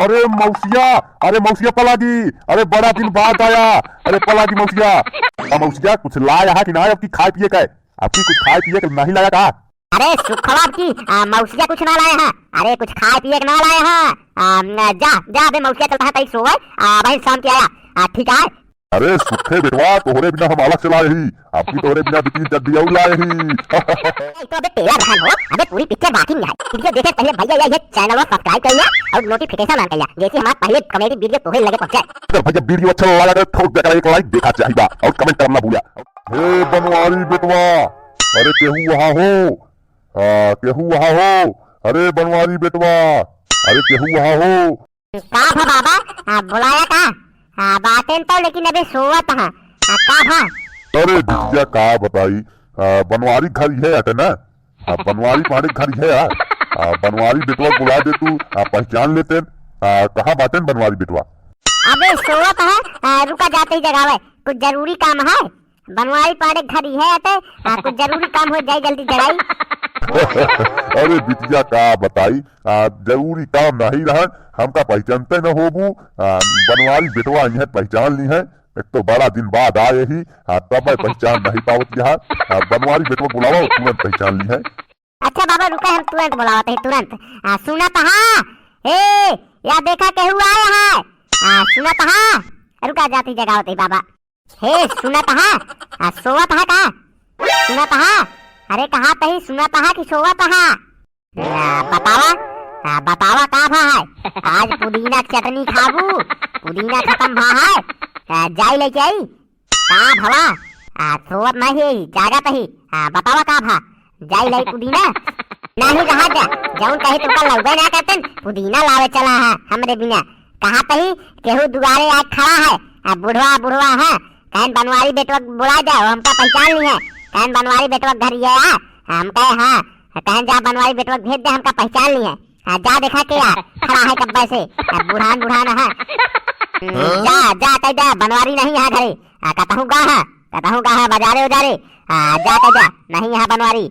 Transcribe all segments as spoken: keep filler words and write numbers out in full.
अरे मौसिया, अरे मौसिया पलागी, अरे बड़ा दिन बाद आया, अरे पलागी मौसिया। आ मौसिया, कुछ लाया है कि ना आपकी खाए पिए का? आपकी कुछ खाए पिए का नहीं लाया का? अरे सुखवा की, आ, मौसिया कुछ ना लाया है। अरे कुछ खाए पिए का ना लाया है। आ, न, जा, जा बे मौसिया, चलता है तई सोवे। आ, वही शाम के आया। आ, ठीक है। अरे सुखे बेटवा, तोहरे बिना हम अलग से लाए ही, आपकी तोहरे बिना दो तीन चड्डी और लाए ही। ए, तो अबे टेलर रहन हो, अबे पूरी पिक्चर बाकी नहीं है। पिक्चर देखे पहले भैया ये, ये चैनल को सब्सक्राइब कर लिया और नोटिफिकेशन ऑन कर लिया, जैसे हमारा पहले कॉमेडी वीडियो तोहे लगे पहुंचे। अगर भैया वीडियो अच्छा लगा तो ठोक देकर एक लाइक देखा चाहिए और कमेंट करना भूला। हे बनवारी बेटवा, अरे केहू वहाँ हो? आ, केहू वहाँ हो? अरे बनवारी बेटवा, अरे केहू वहाँ हो? का भा बाबा, आ, बुलाया का? आ, बातें तो लेकिन अबे सोवत है। आ, का भा? अरे बिटिया का बताई, आ, बनवारी घर है अटे ना? आ, बनवारी पाड़े घर है आ? आ, बनवारी बेटवा बुला दे तू, आ, पहचान लेते। आ, कहाँ बातें बनवारी बेटवा? अबे सोवत है, आ, रुका जाते ही जगावे, कुछ जरूरी काम है। बनवारी पाड़े घर ही है अटे, आ, कुछ जरूरी काम हो जाए, जल्दी जगाई। अरे बिटिया का बताई, आ, जरूरी काम नहीं रहन, हमका पहचानते न होबू। आ, बनवारी बेटवा इन्हें पहचान ली है, एक तो बड़ा दिन बाद आए ही, आ, तब मैं पहचान नहीं पावत यहाँ। आ, बनवारी बेटवा बुलावा, तुरंत पहचान ली है। अच्छा बाबा रुका, हम तुरंत बुलावत ही, तुरंत। आ, सुनत हा? ए, या देखा केहू आए है? आ, सुनत हा? रुका जाती जगावत ही बाबा। हे, सुनत हा? आ, सोवत हा का? सुनत हा? अरे, कहा तही सुनत हा कि सोवत हा? आ, बतावा, आ, बतावा का भा है? आज पुदीना के चटनी खाबू? पुदीना खत्म भा है? आ, जाई लेके आई? का भवा? आ, सोवत नहीं, जागत ही। आ, बतावा का भा? जाई लाई पुदीना? नहीं रहा जा, जौन कही तुमका लौबे ना करतन, पुदीना लावे चला है हमरे बिना। कहा तही केहू दुआरे आज खड़ा है, आ बुढ़वा, बुढ़वा है, कहन बनवारी बेटवा बुला जाओ, हमका पहचान ली है, कहन बनवारी बेटवा घर ये आ, हम कहे हाँ, कहन जा बनवारी बेटवा भेज दे, हमका पहचान ली है। आ, जा देखा के आ, खड़ा है कब्बे से, आ, बुढ़ान, बुढ़ान है। हम्म, जा, जा, कह दे बनवारी नहीं है घरे, आ, कतहूँ गा है, कतहूँ गा है, बाजारे, उजारे, आ, जा, कह दे नहीं है बनवारी।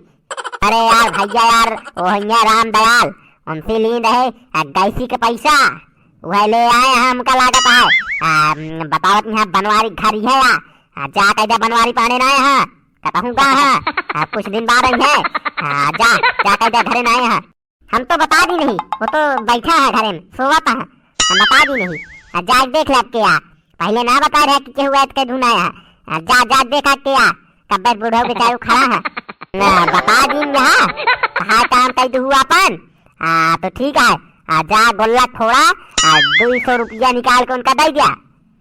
अरे यार भैया यार, ओ हियाँ राम दयाल, उनसे लीन रहे, आ, गैसी के पैसा, वह ले आए हैं, हमका लागत है। आ, बतावत यहाँ बनवारी घर ही है या? आ, जा कह दे बनवारी पाने ना है, कतहूँ गा है। आ, कुछ दिन बाद आई है। आ, जा, जा कह दे घरे ना है। हम तो बता दी नहीं, वो तो बैठा है घरे में, सोवत है। हम बता दी नहीं। आ, जा देख ले अब के आ। पहले ना बता रहे कि केहू आयत के धुन आया है। आ, जा, जा देखा के आ। कब्बे बुढ़ऊ बेचारू खड़ा है। ना, बता दीन यहाँ। हाँ, काम कई दू अपन। आ, तो ठीक है। आ, जा गोल्ला फोड़ा, आ, दो सौ रुपया निकाल के उनका दे दिया।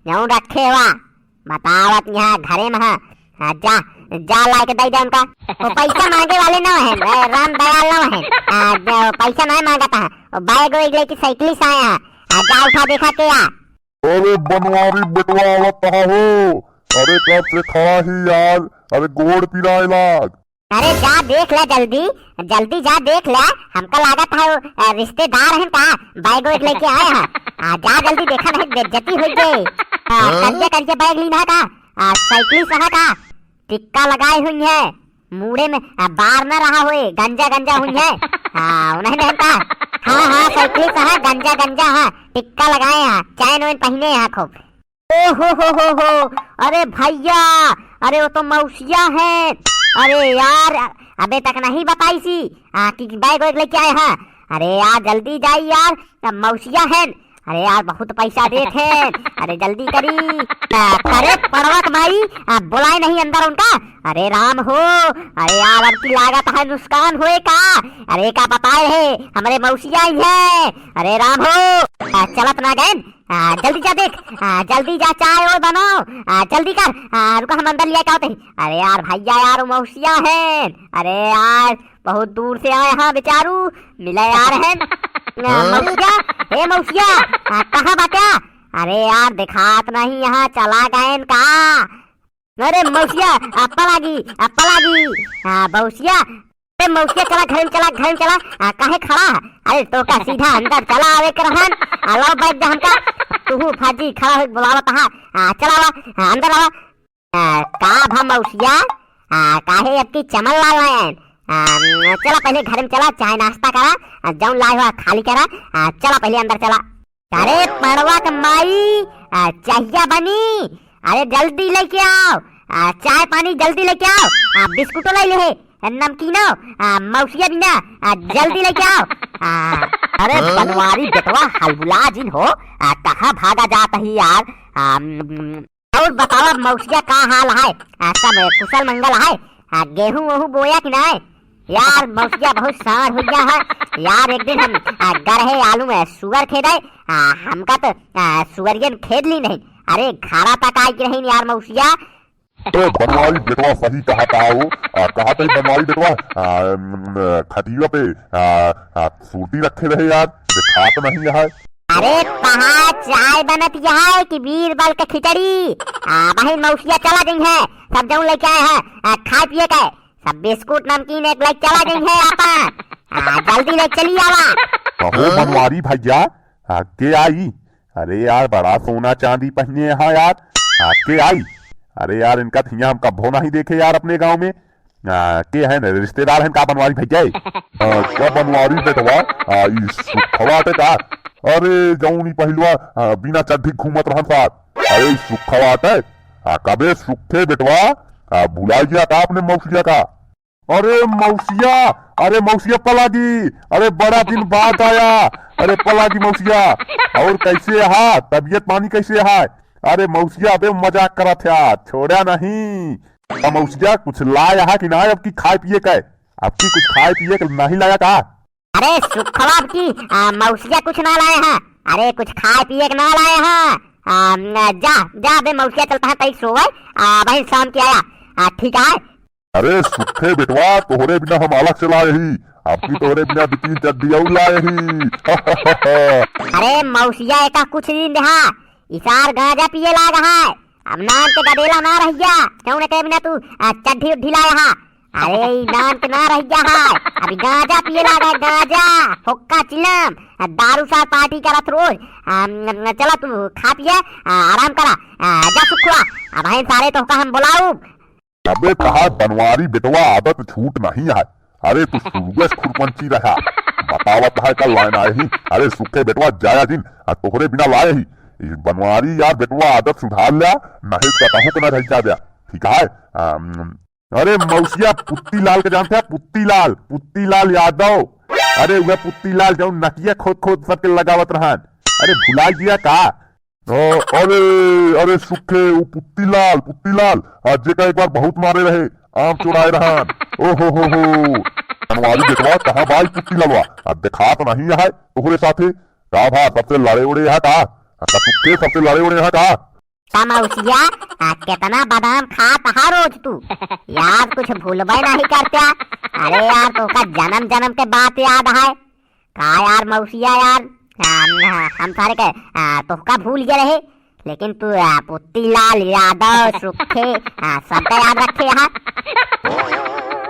यूं रखे हुआ। बतावत यहाँ घरे में है। आ, जा, जा ला के दे दे उनका। वो पैसा मांगे वाले ना है, ए, राम दयाल ना है। आ, जो पैसा नहीं मांगता है। वो बैग वैग लेके साइकिल से आया है। आ, जा उठा देखा के आ। अरे बनवारी बेटवा आवत कहाँ हो? अरे कब से खड़ा ही यार, अरे गोड़ पिराए लाग। अरे जा देख ले जल्दी, जल्दी जा देख ले। हमका लागत है वो, अ, रिश्तेदार हैं का, बैग वैग लेके आए हैं। आ, जा जल्दी देखा नहीं बेइज्जती हो गई। आ, हाँ? करिया करिया बैग लीन है का, आ, साइकिल से है का, टिक्का लगाए हुई है। मूड़े में, आ, बार न रहा होए, गंजा गंजा हुई है। हाँ, उन्हें नहीं का। हाँ, हाँ, साइकिल से है, गंजा गंजा है, टिक्का लगाए हैं, चैन वैन पहने हैं खूब। ओ हो हो हो हो, अरे भैया, अरे वो तो मौसिया है। अरे यार, अबे तक नहीं बताई सी, आ, कि बैग वैग लेके आए हैं। अरे यार, जल्दी जाई यार, अब मौसिया है। अरे यार, बहुत पैसा देत हैं। अरे जल्दी करी। आ, अरे पड़वा के माई, आ, बुलाए नहीं अंदर उनका। अरे राम हो, अरे यार, अब की लागत है नुकसान होए का। अरे का बताए है, हमरे मौसिया ही है। अरे राम हो, आ, चलत ना गए। आ, जल्दी जा देख, आ, जल्दी जा चाय ओय बनाओ, आ, जल्दी कर, आ, रुका हम अंदर लिया क्या होते हैं। अरे यार भैया यार, वो मौसिया है। अरे यार, बहुत दूर से आए हैं बेचारू, मिले आ रहे हैं। आ, हाँ? मौसिया, हे मौसिया, आ, कहाँ बाट्या? अरे यार, देखात नहीं यहाँ, चला गए का? अरे मौसिया, आ, पलागी, आ, पलागी, आ, मौसिया, ए मौसिया, चला घरे में चला, घरे में चला, आ, काहे खड़ा है? अरे तोका सीधा अंदर चला आवे के रहन, आ, लाओ बैठ जा हमका, तू फौजी खड़ा होके बुलावत हा, आ, चला आवा, आ, अंदर आवा। आ, का भा मौसिया? आ, काहे अब की चमन लाल आए हैं? आ, चला पहले घर में चला, चाय नाश्ता करा, आ, जौन लाए हुआ खाली करा, आ, चला पहले अंदर चला। अरे पड़वा के माई, आ, चाहिया बनी, अरे जल्दी लेके आओ, आ, चाय पानी जल्दी लेके आओ, आ, बिस्कुटो ले ले, नमकीनो, आ, मौसिया बिना, आ, जल्दी लेके आओ। आ, अरे बनवारी बेटवा हलबुला जिन हो, आ, कहाँ भागा जात ही यार? आ, म, और बतावा मौसिया का हाल है? आ, सब कुशल मंगल है? आ, गेहूं वहूं बोया कि नाय? यार मौसिया बहुत सार हो गया है। यार एक दिन हम, आ, गए रहे आलू में सुअर खेदे, आ, हमका तो, आ, सुअरियन खेद ली नहीं। अरे घरा तक आई के रही यार मौसिया। ए बनवारी बेटवा सही कहा था हो, आ, कहा था बनवारी बेटवा, आ, न, न, खटिया पे, आ, आ, सूती रखे रहे यार, दिखात नहीं है। अरे कहाँ चाय बनत है कि बीरबल के खिचड़ी? आ, बहिन मौसिया चला गई है, सब जौन लेके आए हैं, आ, खाए पिए के, सब बिस्कुट नमकीन एक लेके चला गई है आपन। आ, जल्दी ले चली आवा। कहो बनवारी भैया, आ, के आई? अरे यार, बड़ा सोना चांदी पहने हैं यार, आ, के आई? अरे यार, इनका तो हियाँ हम कब्बो नहीं देखे यार अपने गाँव में। आ, के हैं, रिश्तेदार हैं का बनवारी भैया? आ, का बनवारी बेटवा? आ, ई सुखवा ते का? अरे जौन ई पहिलवा, आ, बिना चड्ढी घूमत रहन साथ। अरे ई सुखवा ते? आ, कबे सुखे बेटवा? आ, भुला गया का अपने मौसिया का? अरे मौसिया, अरे मौसिया पलागी, अरे बड़ा दिन बाद आया। अरे पलागी मौसिया, और कैसे हा? तबीयत पानी कैसे है? अरे मौसिया, अबे मजाक करत है, छोड़ा नहीं। आ मौसिया, कुछ लाया है कि ना अब की खाए पिए का? अब की कुछ खाए पिए का नहीं लाया का? अरे सुखवा की, आ, मौसिया कुछ ना लाए हैं। अरे कुछ खाए पिए के ना लाए हैं। आ, न, जा, जा बे मौसिया, चलता है तई सोवे। आ, बहिन शाम की आया। आ, ठीक है। अरे सुखे बेटवा, तोहरे बिना हम अलग से लाए ही। अब की तोहरे बिना दो तीन चड्डी और लाए ही। अरे मौसिया, एका कुछ दिन देहा। इसार गांजा पिए लाग है। अब नान के गदेला ना रह गया, क्यों ने के बिना तू, आ, चड्ढी उड्ढी लाया हा? अरे, ई नान के ना रह गया है, अभी गांजा पिए लाग है, गांजा, हुक्का, चिलम, आ, दारू साथ पार्टी करत रोज। आ, न, न, चला तू खा पिए, आ, आराम करा, आ, जा सुखवा, अब है सारे तोहका हम बुलाऊ। अबे कहा बनवारी बेटवा, आदत छूट नहीं है। अरे तू सुरगस खुरपंची रहा। बतावत है कल लाइन आए ही। अरे सुखे बेटवा जाया जिन, आ तोहरे बिना लाए ही। ई बनवारी यार बेटवा आदत सुधार ल्या, नहीं तो कहूँ के ना रह जा द्या। ठीक है? अम, अरे मौसिया पुत्ती लाल के जानते हैं? पुत्ती लाल, पुत्ती लाल यादव। अरे वह पुत्ती लाल जौन नकिया खोद खोद सबके लगावत रहन। अरे भुला गया का? ओ, अरे, अरे सुखे, उ पुत्तीलाल, पुत्तीलाल, आ, जेका एक बार बहुत मारे रहे, आम चोराए रहन। ओ हो हो हो। बनवारी बेटवा, कहाँ बा ई पुत्तीलालवा? आ, देखात नहीं है तोहरे साथे। का भा, सबसे लड़े उड़े है का? आ, का सुखे सबसे लड़े उड़े है का? समौसिया, आ, कितना बादाम खात हा रोज तू? यार, कुछ भूलबे नहीं करत्या। अरे यार, तोका जन्म जन्म के बात याद है। का यार मौसिया यार, हम, हम सारे के, आ, तोहका भूल गए रहे, लेकिन तू, आ, पुत्तीलाल यादव सुखे, आ, सबका याद रखे हा।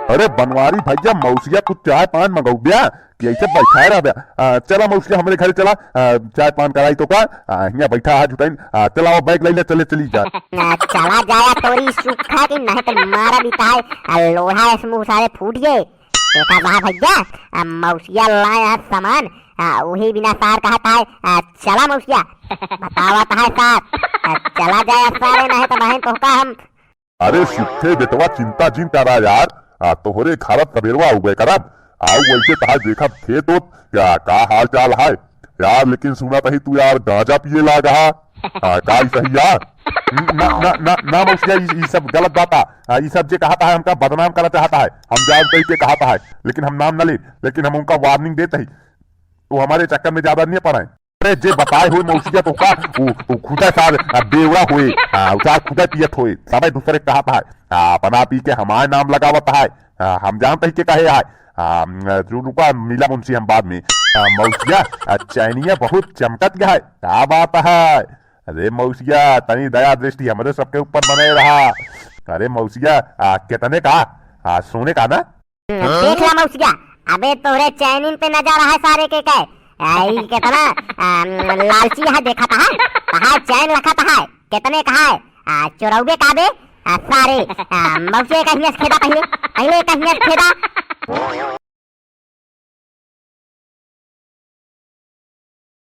अरे बनवारी भैया, मौसिया कुछ चाय पान मंगौब्या कि ऐसे बैठाए रहब्या? आ, चला मौसिया हमरे घरे चला, आ, चाय पान कराई तोका, आ, हियाँ बैठा हा झुटाइन, आ, चला वो बैग ले ले, चले चली जा। आ, चला जाया तोरी सुखा की नहीं तो मारा भी ताई, आ, लोढ़ा इस मुँह सारे फूट गए। देखा बा भैया, आ, मौसिया लाए हैं सामान, आ, वही बिना सार कहत है, आ, चला मौसिया, बतावत है सार, आ, चला जाए सारे, नहीं तो बहन तोहका हम। अरे सुखे बेटवा, चिंता जिन करा यार, आ, तोहरे घर सबेरवा उबे करब, आउ वैसे तहार देखब खेत ओत, क्या, का हाल चाल है यार, लेकिन सुना तही तू यार गांजा पिए लाग हा, आ, का ई सही यार? ना, ना, ना, ना मौसिया, ई, ई सब गलत बात आ। आ, ई सब जे कहत है, हमका बदनाम करना चाहत है। हम जान तही के कहत है, लेकिन हम नाम न ले, लेकिन हम उनका warning देत ही। वो हमारे चक्कर में ज्यादा नहीं पड़े। अरे, जे बताए होए मौसिया तोका, वो, वो खुदा सार, आ, बेवड़ा होए, आ, उ सार खुदा पियत होए, सबे दूसरे कहत है। आ, अपना पी के हमारे नाम लगावत है। आ, हम जान तही के कहे है। आ, जो रुका, मिला मुंशी हम बाद में। आ, मौसिया, आ, चैनिया बहुत चमकत है। का बात है? अरे मौसिया, तनी दया दृष्टि हमरे सबके ऊपर बने रहा। अरे मौसिया, आ, कितने का? आ, सोने का ना? हम्म, देख ला मौसिया, अबे तोहरे चैनिन पे नजर है सारे के। आ, ई कितना, आ, लालची है, देखत है, कहा चैन रखत है, कितने का है? आ, चोरौबे का बे? आ, सारे, आ, मौसिया का हियाँ से खेदा पहिले, पहिले का हियाँ से खेदा।